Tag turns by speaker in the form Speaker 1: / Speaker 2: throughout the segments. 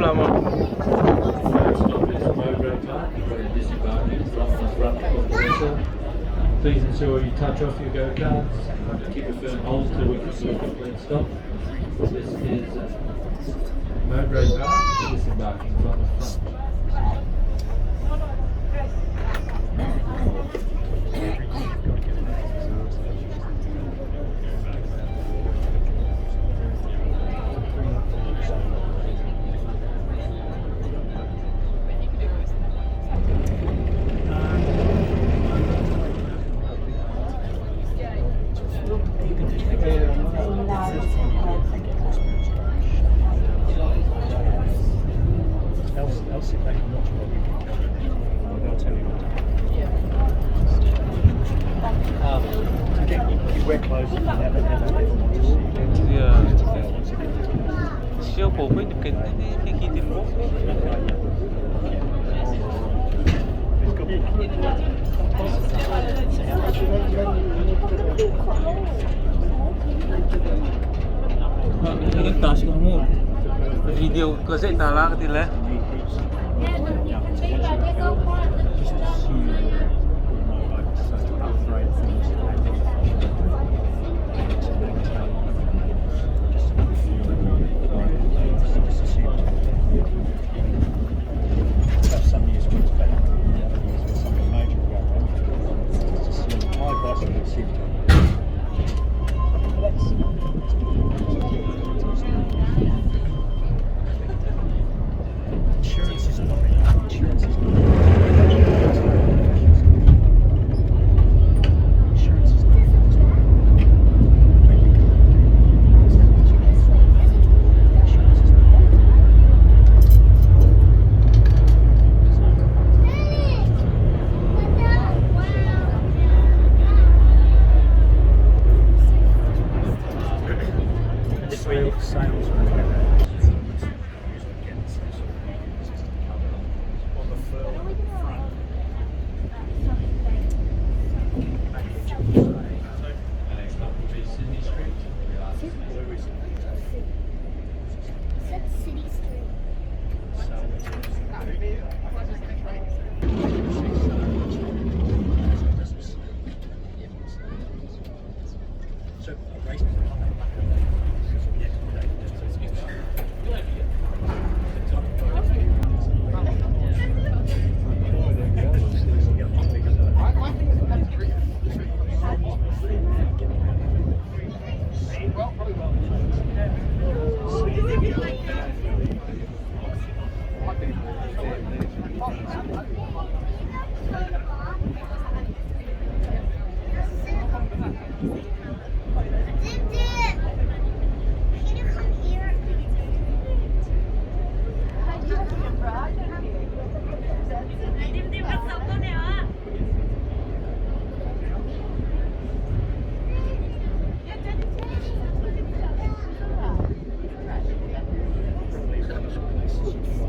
Speaker 1: la maw?
Speaker 2: Please ensure you touch off your go cards. Keep a firm hold till we come to a complete stop. This is Mowbray Park, disembarking from the front.
Speaker 3: They'll sit back and watch while we get going. They'll tell you what to do. You wear clothes that you never, ever, ever want to see again.
Speaker 1: Yeah.
Speaker 3: Once again.
Speaker 1: Siêu bổ với cái cái khi tìm bố.
Speaker 3: It's got
Speaker 1: Video có dạy ta la cái gì lẽ.
Speaker 3: Just assume you'll know like so to upgrade things and to maintain just a few like just assume. So some years when it's better, other years when something major will go wrong. Just assume. My advice would be assume. But that's Insurance is not insurance is not insurance is not insurance is not Sales, sales get some sort of system cover on the furl at the front. Package will say
Speaker 2: Our next stop will be Sydney Street.
Speaker 3: where is it?
Speaker 4: Said City Street.
Speaker 3: So a race.
Speaker 4: Dim Dim! Can you come here?
Speaker 5: Dim Dim bắt sống con nào ạ?
Speaker 3: Probably one of the places you find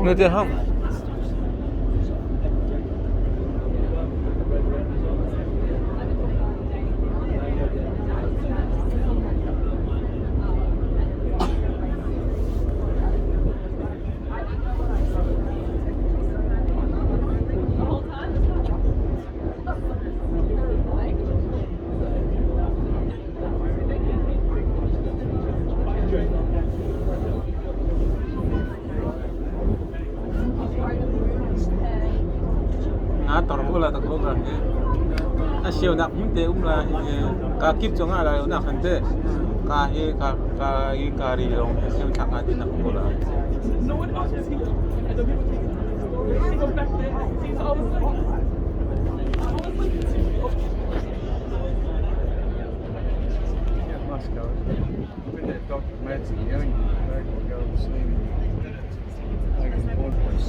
Speaker 1: Nghe tiền không? Nga tor ko la tak ko ka. A siêu nak him te um la ka kip chong a la nak han te. Ka he ka ka i ka ri long siêu thak a tin nak ko la.
Speaker 6: No one else is here. And the people take they go back there. See, so I was like,
Speaker 7: Yeah, must go. With that Dr. Madsen yelling back will go and see him. Make an appointment.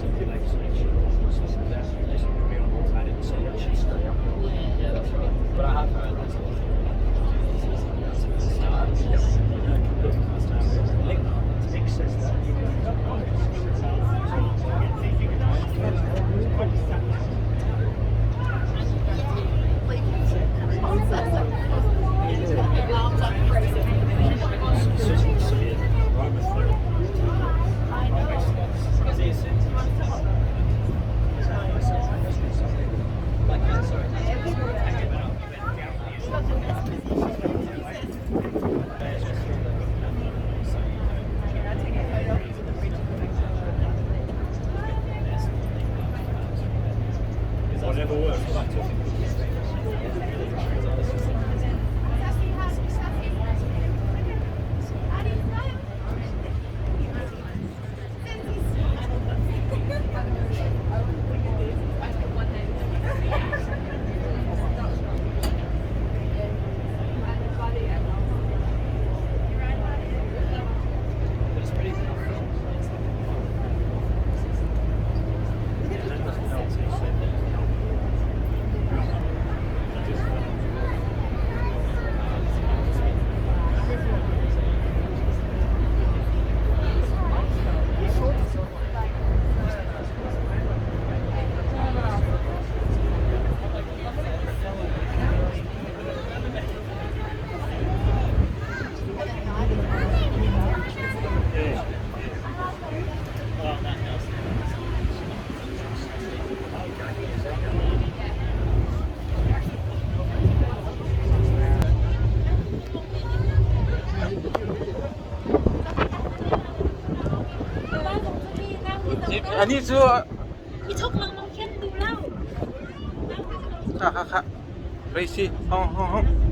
Speaker 8: Yeah, that's right. But I have heard there's a lot of
Speaker 3: Nick says that. Never works.
Speaker 1: Anih cu kha kha kha Tracy hong hong hong.